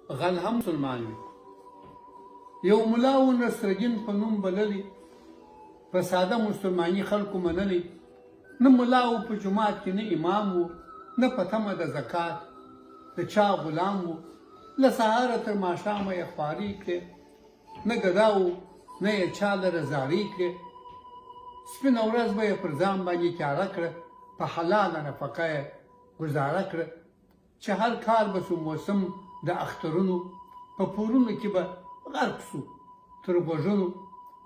غل هم مسلمان وي. یو ملا و نصرالدین په نوم بللی، په ساده مسلماني خلکو منلی، نه ملا و په جومات کې نه امام و، نه په تمه د زکات د چا غلام و، له سهاره تر ماښامه یې خوارۍ کړې، نه ګدا و نه یې چا لره زارۍ کړې، سپینه ورځ به یې پر ځان باندې تیاره کړه، په حلاله نفقه یې ګوزاره کړه. چې هر کال به سو موسم د اخترونو په پورونو کې به غرق سو تر غوږونو،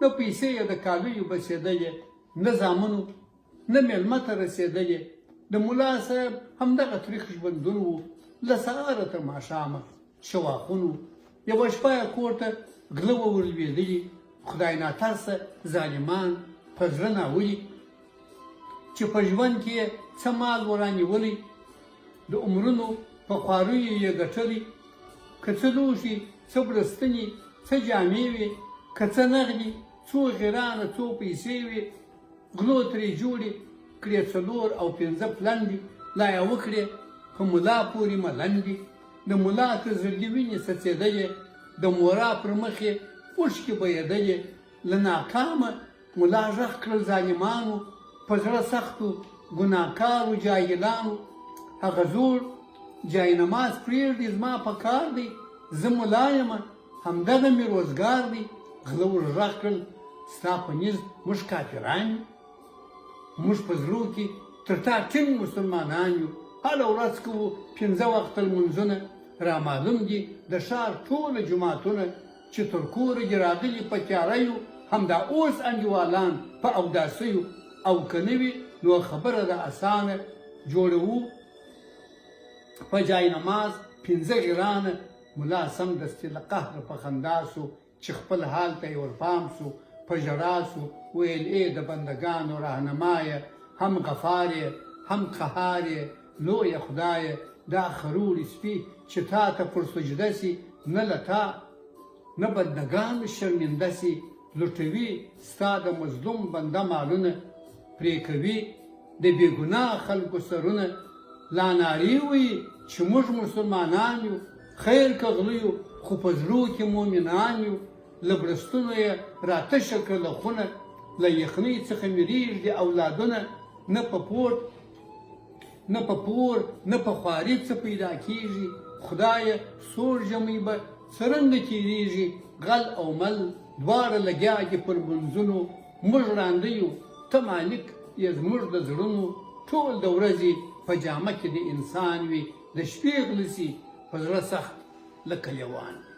نه پیسې یې د کالیو بسېدلې، نه زامنو، نه مېلمه ته رسېدلې، د ملا صاحب همدغه تریخ ژوندون و، له سهاره تر ماښامه شواخون و، یوه شپه یې کور ته غله وه ورلوېدلي، خدای ناترسه ظالمان په زړه ناولي، چې په ژوند کې یې څه مال و رانیولی، د عمرونو په خواریو یې ګټلی، که څه لوښي، څه بړستنې، څه جامې وې، که څه نغدي، څو غیرانه، څو پیسې وې، غلو ترې جوړې کړې څلور او پنځه پلنډې، لا یې وکړې په ملا پورې ملنډې، د ملا تر زړګي وینې څڅېدلې، د مورا پر مخ یې اوښکې بهېدلې، له ناکامه ملا ږغ کړل ظالمانو، په زړه سختو ګناهکارو جاهلانو، هغه زوړ جای نماز پرېږدئ زما په کار دی، زه ملا یم همدغه مې روزګار دی، غله ور ږغ کړل ستا په نیز موږ کافران یو، موږ په زړو کې تر تا ټینګ مسلمانان یو، هره ورځ کوو پنځه وخته لمونځونه، رامعلوم دي د ښار ټوله جوماتونه، چې تر کوره دې راغلي په تیاره یو، همدا اوس انډیوالان په اوداسه یو، او که نه وي نو خبره ده اسانه، جوړوو په جای نماز پنځه غیرانه، ملا سمدستي له قهره په خندا سو، چې خپل حال ته یې ورپام سو، په ژړا سو، ویل ای د بندګانو رهنمایه، هم غفار یې، هم قهار یې، لویه خدایه دا خروړي سپي چې تا ته پر سجده سي نه له تا نه بندګانو شرمنده سي، لوټوي ستا د مظلوم بنده مالونه، پرې کوي د بې ګناه خلکو سرونه، لا نارې وهي چې موږ مسلمانان یو، خیر که غله یو خو په زړو کې مومنان یو، له بړستنو یې را تشه کړله خونه، له یخنۍ څخه مې رېږدي اولادونه، نه په پورت نه په پور نه په خواري څه پیدا کیږي، خدایه سوړ ژمی به څرنګه تیریږي، غل او مل دواړه لګیا دي پر لمونځونو، موږ ړانده یو ته مالک یې زموږ د زړونو، ټول د ورځې په جامه کې د انسان وي، د شپې غله سي په زړه سخت لکه لیوان وي.